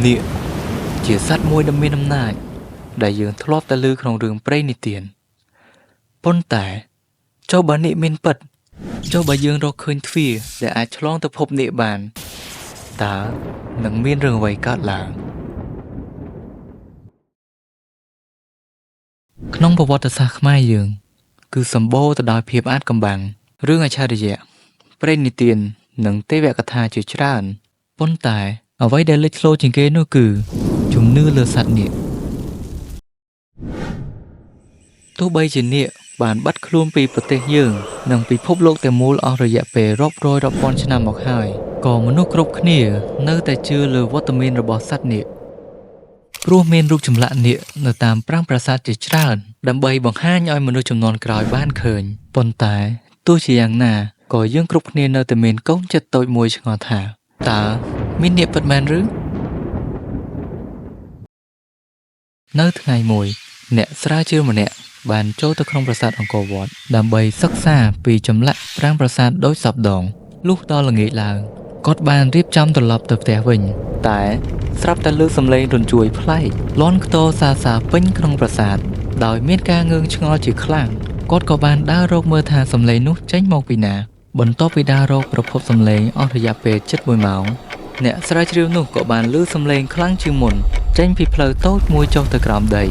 នាគជាសត្វមួយដ៏មានអំណាចដែលយើងធ្លាប់តែឮក្នុងរឿងព្រេងនិទានប៉ុន្តែចុះបើនាគមានពិតចុះបើយើងរកឃើញទ្វារដែលអាចឆ្លងទៅភពនាគបានតើនឹងមានរឿងអ្វីកើតឡើងក្នុងប្រវត្តិសាស្ត្រខ្មែរយើងគឺសម្បូរទៅដោយភាពអាថ៌កំបាំងរឿងអច្ឆរិយៈព្រេងនិទាននិងទេវកថាជាច្រើនប៉ុន្តែអ្វីដែលលេចធ្លោជាងគេនោះគឺជំនឿលើសត្វនាគទោះបីជានាគបានបាត់ខ្លួនពីប្រទេសយើងនិងពិភពលោកទាំងមូលអស់រយៈពេលរាប់រយរាប់ពាន់ឆ្នាំមកហើយក៏មនុស្សគ្រប់គ្នានៅតែជឿលើវត្តមានរបស់សត្វនាគព្រោះមានរូបចម្លាក់នាគនៅតាមប្រាង្គប្រាសាទជាច្រើនដើម្បីបង្ហាញឲ្យមនុស្សជំនាន់ក្រោយបានឃើញប៉ុន្តែទោះជាយ៉ាងណាក៏យើងគ្រប់គ្នានៅតែមានកូនចិត្តតូចមួយឆ្ងល់ថាតើមាននាគពិតមែនឬនៅថ្ងៃមួយអ្នកស្រាវជ្រាវម្នាក់បានចូលទៅក្នុងប្រាសាទអង្គរវត្តដើម្បីសិក្សាពីចម្លាក់ប្រាង្គប្រាសាទដូចសព្វដងលុះដល់ល្ងាចឡើងគាត់បានរៀបចំត្រឡប់ទៅផ្ទះវិញតែស្រាប់តែឮសំឡេងរញ្ជួយប្លែកលាន់ខ្ទរសាសាពេញក្នុងប្រាសាទដោយមានការងឿងឆ្ងល់ជាខ្លាំងគាត់ក៏បានដើររកមើលថាសំឡេងនោះចេញមកពីណាបន្ទាប់ពីដើររកប្រភពសំឡេងអស់រយៈពេលជិត1ម៉ោងអ្នកស្រាវជ្រាវនោះក៏បានឮសំឡេងខ្លាំងជាងមុនចេញពីផ្លូវតូចមួយចុះទៅក្រោមដី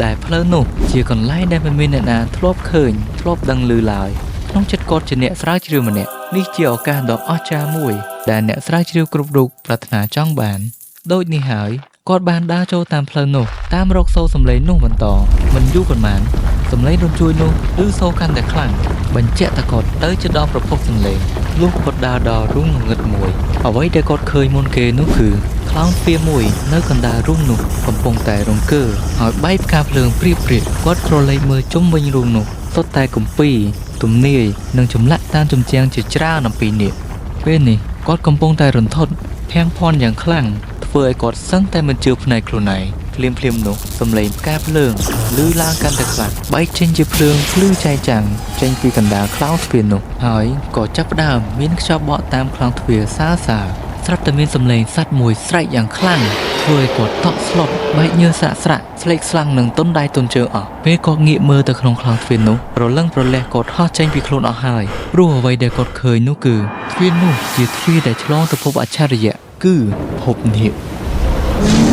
ដែលផ្លូវនោះជាកន្លែងដែលមិនមានអ្នកណាធ្លាប់ឃើញធ្លាប់ដឹងឮឡើយក្នុងចិត្តគាត់ជាអ្នកស្រាវជ្រាវម្នាក់នេះជាឱកាសដ៏អស្ចារ្យមួយដែលអ្នកស្រាវជ្រាវគ្រប់រូបប្រាថ្នាចង់បានដូចនេះហើយគាត់បានដើរចូលតាមផ្លូវនោះតាមរកសូរសំឡេងនោះបន្តមិនយូរប៉ុន្មានសំឡេងរញ្ជួយនោះឮសូរកាន់តែខ្លាំងបញ្ជាក់ថាគាត់ទៅជិតដល់ប្រភពសំឡេងលុះគាត់ដើរដល់រូងងងឹតមួយអ្វីដែលគាត់ឃើញមុនគេនោះគឺខ្លោងទ្វារមួយនៅកណ្ដាលរូងនោះកំពុងតែរង្គើហើយបែកផ្កាភ្លើងព្រៀបៗគាត់ក្រឡេកមើលជុំវិញរូងនោះសុទ្ធតែគម្ពីរទំនាយនិងចម្លាក់តាមជញ្ជាំងជាច្រើនអំពីនាគពេលនេះគាត់កំពុងតែរន្ធត់ភាំងភ័ន្តយ៉ាងខ្លាំងធ្វើឲ្យគាត់សឹងតែមិនជឿភ្នែកខ្លួនឯងភ្លាមៗនោះសំឡេងផ្កាភ្លើងឮឡើងកាន់តែខ្លាំងបែកចេញជាភ្លើងភ្លឺចែងចាំងចេញពីកណ្ដាលខ្លោងទ្វារនោះហើយក៏ចាប់ផ្ដើមមានខ្យល់បក់តាមខ្លោងទ្វារសាលសាលស្រាប់តែមានសំឡេងសត្វមួយស្រែកយ៉ាងខ្លាំងធ្វើឲ្យគាត់តក់ស្លុតបែកញើសស្រាក់ស្រាក់ស្លេកស្លាំងនឹងទន់ដៃទន់ជើងអស់ពេលគាត់ងាកមើលទៅក្នុងខ្លោងទ្វារនោះរលឹងប្រលះគាត់ហោះចេញពីខ្លួនអស់ហើយព្រោះអ្វីដែលគាត់ឃើញនោះគឺទ្វារនោះជាទ្វារដែលឆ្លងទៅភពអច្ឆរិយៈគឺភពនាគ